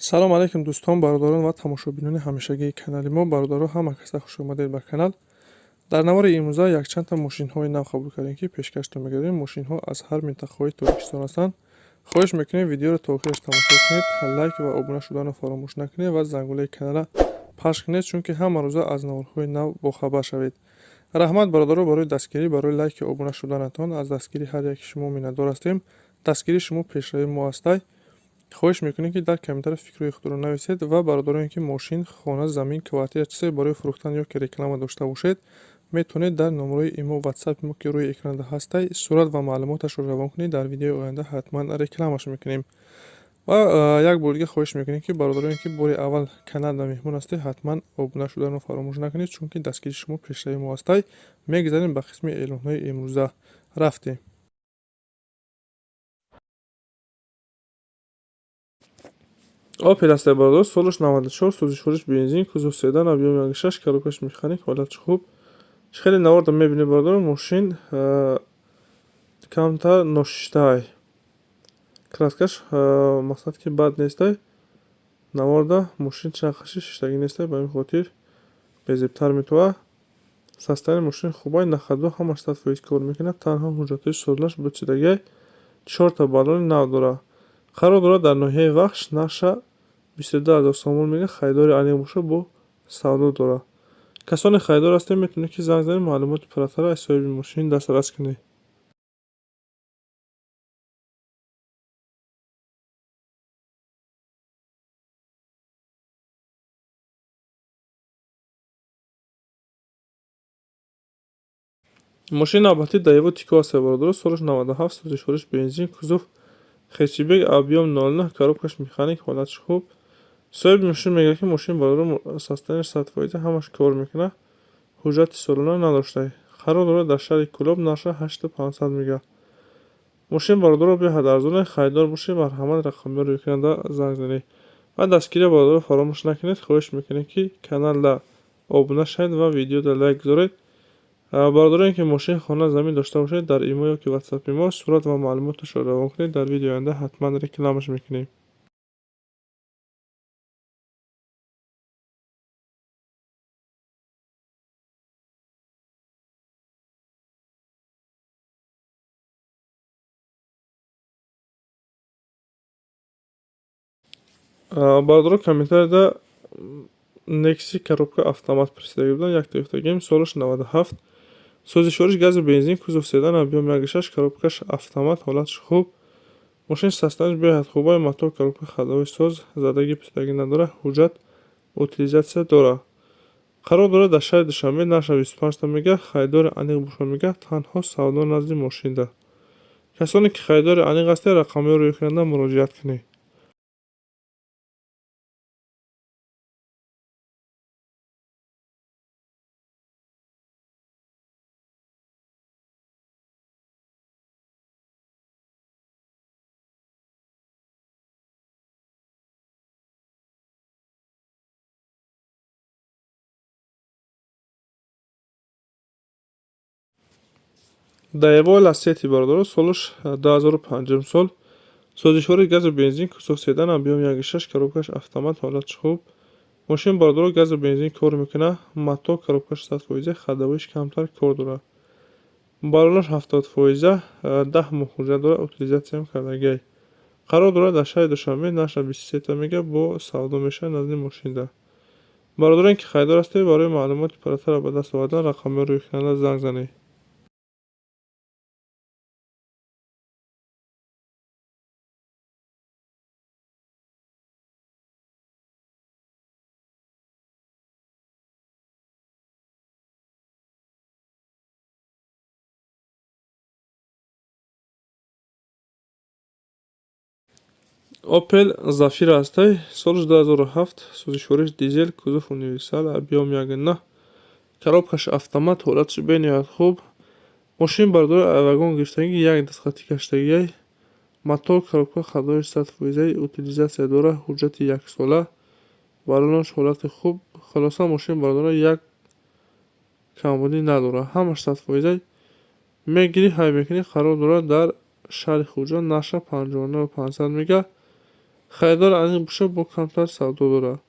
Салом алейкум, дӯстон, бародарон ва тамошобинони ҳамешагии канали мо. Бародаро, ҳама каса хуш омадед ба канал. Дар навори имрӯза якчандта мошинҳои нав қабул кардем, ки пешкаштон мегардем. Мошинҳо аз ҳар минтақаҳои Тоҷикистон ҳастанд. Хоҳиш мекунем, видеоро то охираш тамошо кунед, лайк ва обуна шуданро фаромӯш накунед ва зангулаи каналра пахш кунед, чунки ҳама рӯза аз наворҳои нав бохабар шавед. Раҳмат, бародаро, барои дастгирӣ, барои лайки обуна шуданатон. Аз дастгирии ҳар яки шумо миннатдор ҳастем. Дастгирии шумо пешравии мо ҳастай. Хоҳиш мекунем, ки дар комментария фикрҳои худро нависед ва бародароне, ки мошин, хона, замин, квартира, чизе барои фурӯхтан ё ки реклама дошта бошед, метавонед дар номерои имо, ватсапи мо, ки рӯи экранда ҳастай, сурат ва маълумоташро равон кунед. Дар видеои оянда ҳатман рекламаш мекунем. Ва як бор дига хоҳиш мекунем, ки бародароне, ки бори аввал каналда меҳмон ҳастед, ҳатман обуна шуданро фаромӯш накунед, чунки дастгирии шумо пешравии мо ҳастай. Мегузарем ба қисми эълонҳои имрӯза. Рафтем. Опел ҳастай, бародар, солаш 94, сӯзишвориш бензин, кузов седан, объём 1,6, коробкаш механик, ҳолатш хуб. Хеле наворда мебинед, бародар, мошин камтар ношиштаай. Краскаш мақсад ки бад нестай. Наворда мошин чанд қаши шиштагӣ нестай, ба ин хотир безебтар метова. Состояние мошин хубай, на ходу ҳамаш 100% кор мекунад, танҳо ҳуҷҷатҳои солаш бучидагиай, чорта баллони нав дорад. Қарор дорад дар ноҳияи Вахш, нархша 22 000 сомон мега, харидори аниқ боша, бо савдо дорад. Касоне харидор ҳастед, метавонед, ки занг занед, маълумоти пурратарро аз соҳиби мошин дастрас кунед. Мошини навбатӣ Daewoo Tico ҳастад, бародаро, солаш 97, сӯзишвориш бензин, кузов хэтчбек, объём 0,9, коробкаш механик, ҳолатш хуб. Соҳиби мошин мегӯяд, ки мошин, бародаро, состояние 100%, ҳамаш кор мекунад, ҳуҷҷати солона надоштай. Қарор дорад дар шаҳри Кӯлоб, нархша 8500 мега. Мошин, бародаро, беҳад арзон, харидор бошед, марҳамат, рақамҳоро рӯи экранда занг занед. Ва дастгирия, бародаро, фаромӯш накунед. Хоҳиш мекунем, ки каналда обуна шавед ва видеода лайк гузоред. Бародароне, ки мошин, хона, замин дошта бошед, дар имо ё ки ватсапи мо сурат ва маълумоташро равон кунед, дар видеои оянда ҳатман рекламаш мекунем. Бародаро, комментарияда Некси коробка автомат пурсида буданд, як Toyota, солаш 97, сӯзишвориш газу бензин, кузов седан, объём 1,6, коробкаш автомат, ҳолатш хуб. Мошин состояние беҳад хубай, мотор, коробка, ходовой соз, задагӣ пусидагӣ надорад, ҳуҷҷат утилизатсия дорад. Қарор дорад дар шаҳри Душанбе, нархша 25 та мега, харидори аниқ боша мега, танҳо савдо назди мошинда. Касоне ки харидори аниқ ҳастед, рақамҳоро рӯи экранда муроҷиат кунед. Daewoo Lacetti, бародаро, солаш 2005 сол, сӯзишвори газу бензин, кузов седан, объём 1,6, коробкаш автомат, ҳолатш хуб. Мошин, бародаро, газу бензин кор мекунад, мотор, коробкаш 100%, ходовойш камтар кор дорад. Баллонаш 70%, 10 моҳ ҳуҷҷат дорад, утилизатсиям кардагиай. Қарор дорад дар шаҳри Душанбе, нархша 23 та мега, бо савдо мешавад назди мошинда. Бародароне ки харидор ҳастед, барои маълумоти пурратарро ба даст овардан рақамҳоро рӯи экранда занг занед. Opel Zafira ҳастай, соли 2007, сӯзишвориш дизел, кузов универсал, объём 1,9, коробкаш автомат, ҳолатш бениҳоят хуб. Мошин, бародаро, вагон гирифтагӣ, як дастхатӣ каштагиай. Мотор, коробка, ходовой 100%, утилизатсия дорад, ҳуҷҷати яксола, баллонаш ҳолати хуб. Хулоса, мошин, бародаро, як камбудӣ надорад, ҳамаш 100%. Мегирӣ, ҳай мекунӣ. Қарор дорад дар шаҳри Хуҷанд, нархша 59 500 мега. Харидор аниқ боша, бо камтар савдо дорад.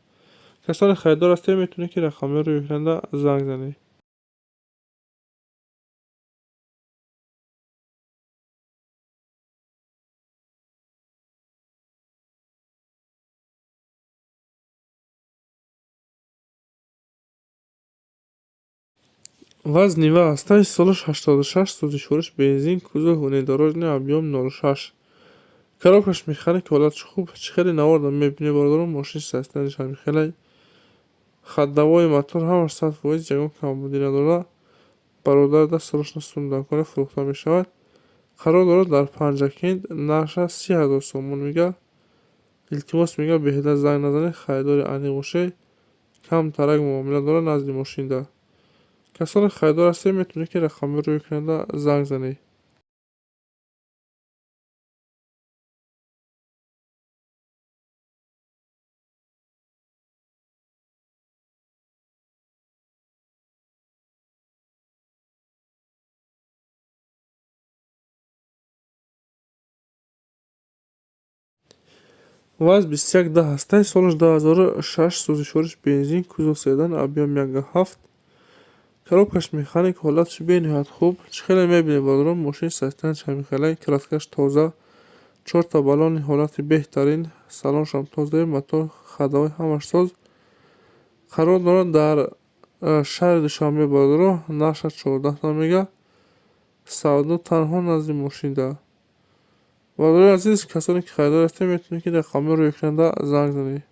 Касоне харидор ҳастед, метавонед, ки рақамҳои рӯи экранда занг занед. ВАЗ Нива ҳастай, солаш 86, сӯзишвориш бензин, кузов внедорожный, объём 06. Коробкаш механик, ҳолатш хуб. Чӣ хеле наворда мебинед, бародарон, мошин состоянияш ҳамин хелай. Ходовой, мотор ҳамаш 100%, ягон камбудӣ надорад. Бародарда срочно сумдакона фурӯхта мешавад. Қарор дорад дар Панҷакент, нархаш 30 000 сомон мега. Илтимос мега, беҳуда занг назанед, харидори аниқ бошед. Камтарак муомила дорад назди мошинда. Касоне харидор ҳастед, метавонед, ки рақамҳои рӯи экранда занг занед. ВАЗ 2110 ҳастай, солаш 2006, сӯзишвориш бензин, кузов седан, объём 1,7. Коробкаш механик, ҳолатш бениҳоят хуб. Чӣ хеле мебинед, бародарон, мошин состоянияш ҳамин хелай, краскаш тоза, чорта баллони ҳолати беҳтарин, салоншам тоза, мотор, ходовой ҳамаш соз. Қарор дорад дар шаҳри Душанбе, бародарон, нархаш 14 мега. Савдо танҳо назди мошинда. Бародарони азиз, касоне ки харидор ҳастед, метавонед, ки рақамҳои рӯи экранда занг занед.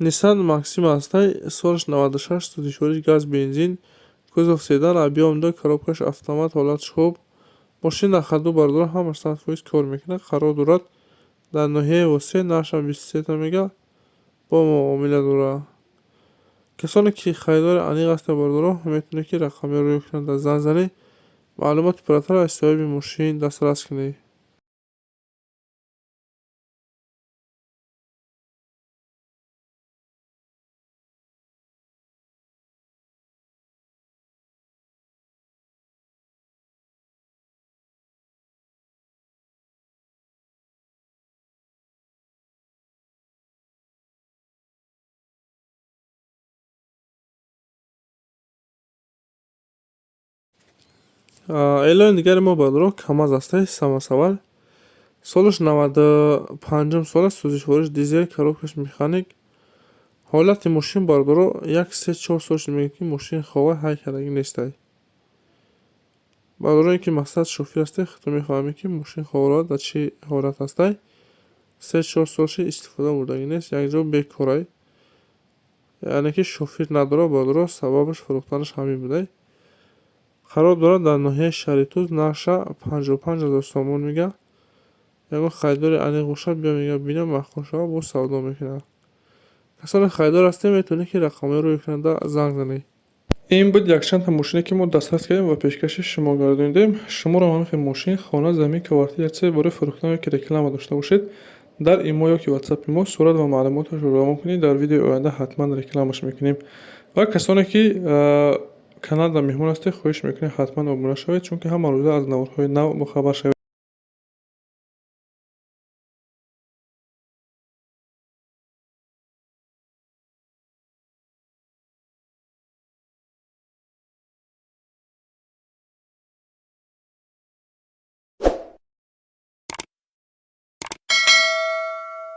Nissan Maxima ҳастай, солаш 96, сӯзишвориш газ, бензин, кузов седан, объём 2, коробкаш автомат, ҳолатш хуб. Мошин на ходу, бародарон, ҳамаш 100% кор мекунад. Қарор дорад дар ноҳияи Восеъ, нархшам 23 мега, бо муомила дорад. Касоне ки харидори аниқ ҳастед, бародарон, метавонед, ки рақамҳои рӯи экранда занг занед, маълумоти пурратар аз соҳиби мошин дастрас кунед. Эълони дигари мо, бародарон, КамАЗ ҳастай, самосвал. Солаш 95-ум сол аст, сӯзишвориш дизел, коробкаш механик. Ҳолати мошин, бародаро, як 3-4 сол шуд, мегӯяд, ки мошин ховай, ҳай кардагӣ нестай. Бародароне ки мақсад шофир ҳастед, худтон мефаҳмед, ки мошин ховра дар чӣ ҳолат ҳастай. 3-4 сол шуд, истифода бурдагӣ нест, якҷо бекорай. Яъне ки шофир надорад, бародаро, сабабаш фурӯхтанаш ҳамин будай. Қарор дорад дар ноҳияи Шаҳритуз, нархша 55 000 сомон мега. Ягон харидори аниқ бошад, биё мега, бина, маъқул шавад, боз савдо мекунад. Касоне харидор ҳастед, метавонед, ки рақамҳои рӯи экранда занг занед. Ин буд якчандта мошине, ки мо дастрас кардем ва пешкаши шумо гардонидем. Шуморо ҳамин хел мошин, хона, замин, квартира, чизе барои фурӯхтан ё ки реклама дошта бошед, дар имо ё ки ватсапи мо сурат ва маълумоташро равон кунед, дар видеои оянда ҳатман рекламаш мекунем. Ва касоне ки каналда меҳмон ҳастед, хоҳиш мекунем, ҳатман обуна шавед, чунки ҳама рӯза аз наворҳои нав бохабар шавед.